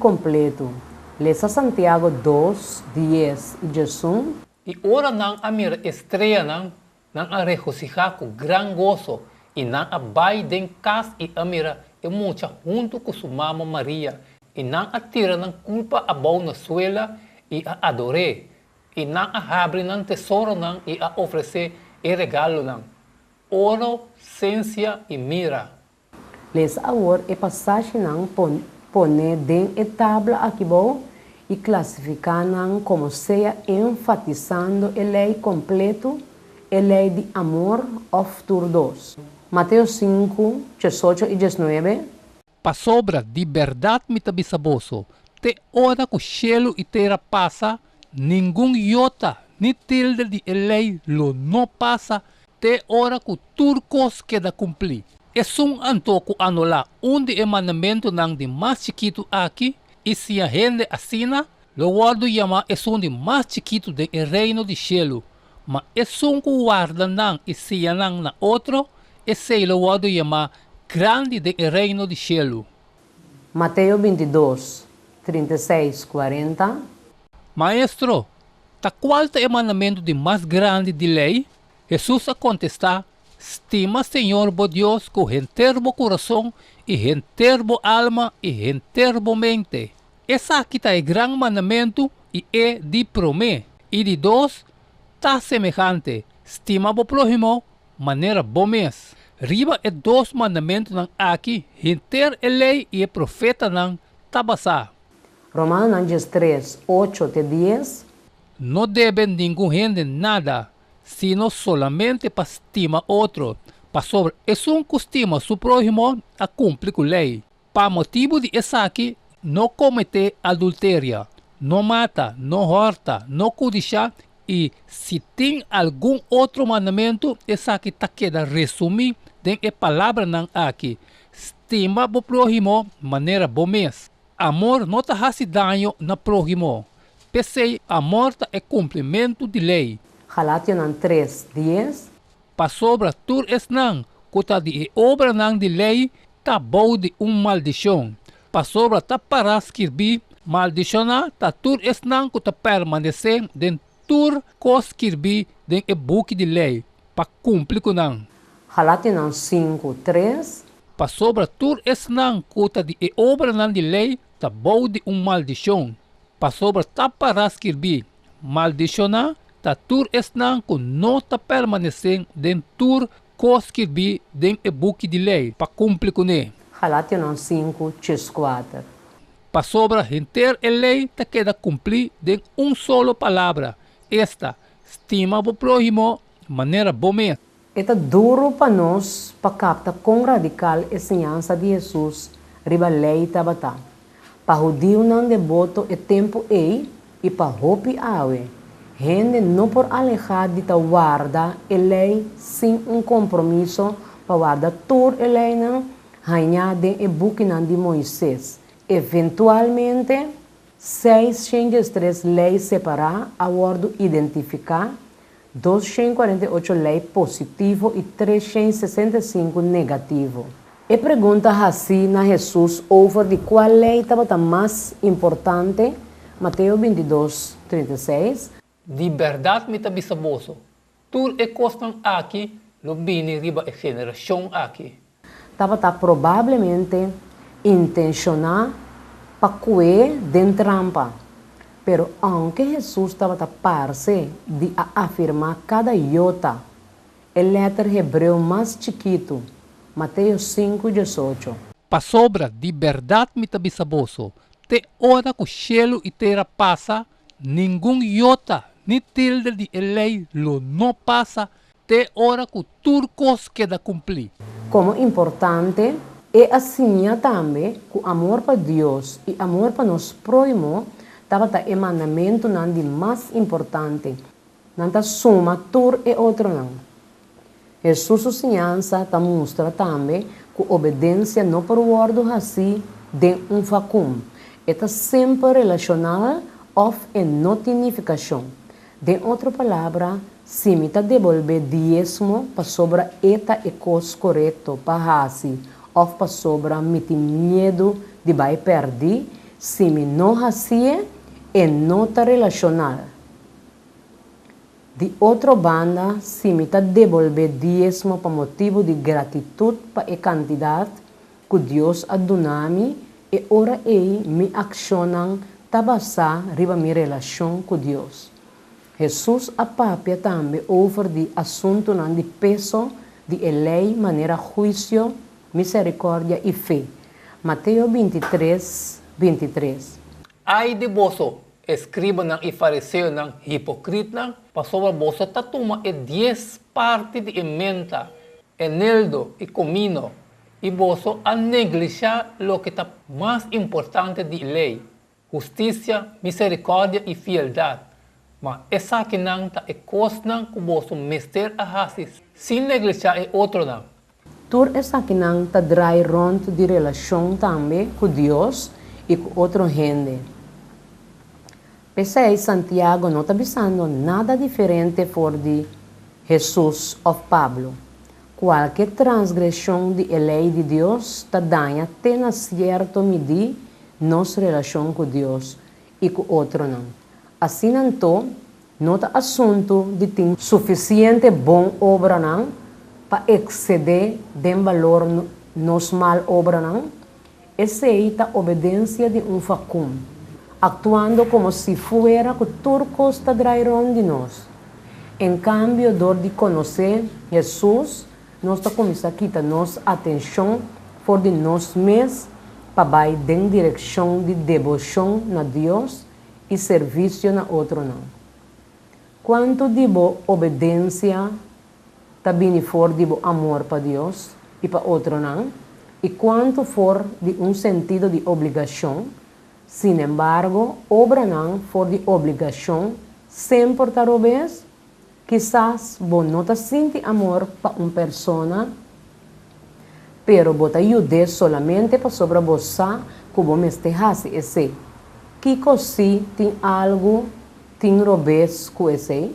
kompleto. Lesa Santiago 2, 10 i 11. I ora nan a mira e streanan, nan a regosihá ku gran goso, i nan a bai den kas i a mira e mucha huntu ku su mama Maria, i nan a tira nan kurpa abou na suela i a ador'é, i nan a habri nan tesoronan i a ofresé e regalonan, oro, sensia i mira. Lesa awor e pasashinan pone den e tabla akibou i klasifiká nan komo sea enfatisando e lei kompletu, e lei di amor òf tur dos. Mateo 5, 18 i 19. Pasobra di bèrdat mi ta bisa boso, te ora ku shelu i tera pasa, ningun yota ni tilde di e lei lo no pasa te ora ku tur kos keda kumplí. Esun anto ku anulá un di e mandamentunan di mas chikitu aki i siña hende asina, lo wòrdu yamá esun di mas chikitu den e Reino di shelu, ma esun ku warda nan i siña nan na otro, esei lo wòrdu yamá grandi den e Reino di shelu. Mateo 22, 36, 40. Maestro, ta kual ta e mandamentu di mas grandi di lei? Hesus a kontestá, Stima Señor bo Dios ku henter bo kurason i henter bo alma i henter bo mente. Esaki ta e gran mandamentu i e di promé. I di dos ta semehante, Stima bo próhimo manera bo mes. Riba e dos mandamentunan aki henter e Lei i e Profetanan ta basá. Romanonan 13, 8 te 10. No debe ningun hende nada, sino solamente pa stima otro, pasobra esun ku stima su próhimo a kumpli ku lei. Pa motibu di esaki, no kometé adulteria, no mata, no hòrta, no kudishá, i si tin algun otro mandamentu, esaki ta keda resumí den e palabranan aki, Stima bo próhimo manera bo mes. Amor no ta hasi daño na próhimo. P'esei amor ta e kumplimentu di lei. Galationan 3, 10. Pasobra tur esnan ku ta di e obranan di lei ta bou di un maldishon, pasobra ta pará skirbí, Maldishoná ta tur esnan ku ta permanesé den tur kos skirbí den e buki di lei, pa kumpli ku nan. Galationan 5, 3. Pasobra tur esnan ku ta di e obranan di lei ta bou di un maldishon, pasobra ta pará skirbí, Maldishoná ta tur esnan ku no ta permanesé den tur kos skirbí den e buki di lei pa kumpli kuné. Galationan 5, 4. Pasobra henter e lei ta keda kumplí den un solo palabra, esta, Stima bo próhimo manera bo mes. E ta duru pa nos pa kapta kon radikal e siñansa di Hesus riba lei tabata. Pa hudiunan deboto e tempu ei i pa hopi awe, hende no por alehá di ta warda e lei sin un kompromiso pa warda tur e leinan hañá den e bukinan di Moises. Eventualmente, 603 lei separá a wòrdu identifiká, 248 lei positivo i 365 negativo. E pregunta hasí na Hesus over di kua lei tabata mas importante, Mateo 22, 36. Di bèrdat mi ta bisa boso, tur e kosnan aki lo bini riba e generashon aki. Tabata probablemente intenshoná pa ku'é den trampa. Pero ounke Hesus tabata parse di a afirmá kada yota, e lèter hebreo mas chikitu, Mateo 5, 18. Pasobra di bèrdat mi ta bisa boso, te ora ku shelu i tera pasa, ningun yota ni tilde di e lei lo no pasa te ora ku tur kos keda kumplí. Komo importante, e a siña tambe ku amor pa Dios i amor pa nos próhimo tabata e mandamentunan di mas importante. Nan ta suma tur e otronan. Hesus su siñansa ta mustra tambe ku obedensia no por wòrdu hasí den un vakum, e ta semper relashonal òf e no tin nifikashon. Den otro palabra, si mi ta debolbé diesmo pasobra e ta e kos korekto pa hasi òf pasobra mi tin miedu di bai pèrdí, Si mi no hasié, e no ta relashonal. Di otro banda, si mi ta debolbé diesmo pa motibu di gratitut pa e kantidat ku Dios a duna mi, e ora ei mi akshonnan ta basá riba mi relashon ku Dios. Hesus a papia tambe over di asuntunan di peso di e Lei manera huisio, miserikòrdia i fe. Mateo 23, 23. Ai di boso, eskribanan i fariseonan, hipokritnan, pasobra boso ta tuma e dies parti di e menta, eneldo i komino, i boso a neglishá loke ta mas importante di e Lei, hustisia, miserikòrdia i fieldat. Ma esakinan ta e kosnan ku boso mester a hasi sin neglishá e otronan. Tur esakinan ta drai rònt di relashon tambe ku Dios i ku otro hende. P'esei Santiago no ta bisando nada diferente for di Hesus òf Pablo. Kualke transgreshon di e lei di Dios ta daña te na sierto midí nos relashon ku Dios i ku otronan. Asina anto, no ta asuntu di tin sufisiente bon obranan pa eksedé den balor nos mal obranan. Esei ta obedensia di un fakun, aktuando komo si fuera ku tur kos ta drai rònt di nos. En kambio, dor di konosé Hesus, nos ta kuminsá kita nos atenshon for di nos mes pa bai den direkshon di deboshon na Dios i servisio na otronan. Kuantu di bo obedensia ta bini for di bo amor pa Dios i pa otronan, i kuantu for di un sentido di obligashon? Sinembargo, obranan for di obligashon semper ta robes? Kisas bo no ta sinti amor pa un persona, pero bo ta yud'é solamente pasobra bo sa ku bo mester hasi esei. Kiko si tin algu tin robes ku esei?